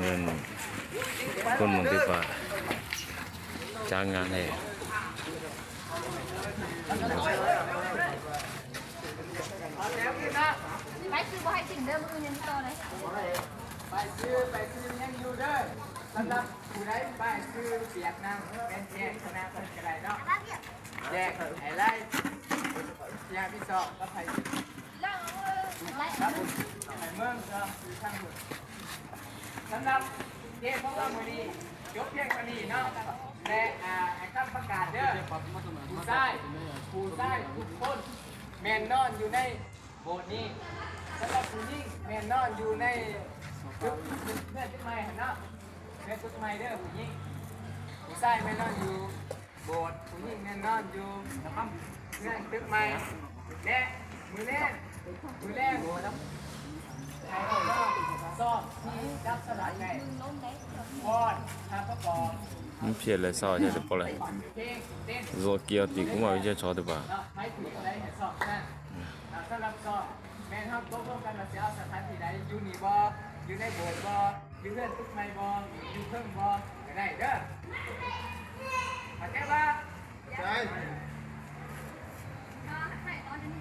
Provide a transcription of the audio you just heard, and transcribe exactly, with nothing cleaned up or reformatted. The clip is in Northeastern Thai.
เงินคนหมุนติดปะจ้างงานให้ ไปซื้อบ่ให้กินเด้อมื้อนี้ต่อเลย ป้ายชื่อป้ายชื่อยังอยู่เด้อสำหรับผู้ใดป้ายชื่อเปียกนะเป็นแจกคณะเพิ่นก็ได้เนาะแจกให้ไล่เสียพี่สอบก็ไป ไล่ ครับผมให้เมืองก็คือทางบุญสำหรับเกมของเรามื้อนี้จบเพียงเท่านี้เนาะและอ่าให้คำประกาศเด้อผู้ชายผู้ชายทุกคนแม่นนอนอยู่ใน โบสถ์นี้สำหรับผู้หญิงแม่นนอนอยู่ในตึกเพื่อนตึกใหม่หั่นเนาะเพื่อนตึกใหม่เด้อผู้หญิงผู้ชายแม่นนอนอยู่โบสถ์ผู้หญิงแม่นนอนอยู่เพื่อนตึกใหม่และมือแรกมือแรกใครก็ชอบที่จับสลากได้พอดทางประกอบ มันเพียนเลยซอยใช่หรือเปล่าเลย เพลงเต้น โซเกียวติกูมาวิจารณ์ชอติบ่า เนาะไม่คุยอะไรให้ชอบนะอ่าสำหรับชอบแม่นเฮาตกลงกันว่าสิเอาสถานที่ใดอยู่นี่บ่อยู่ในโบสถ์บ่อยู่เรือนตึกใหม่บ่อยู่เพิ่งบ่ก็ได้เด้อเข้าใจบ่ ใช่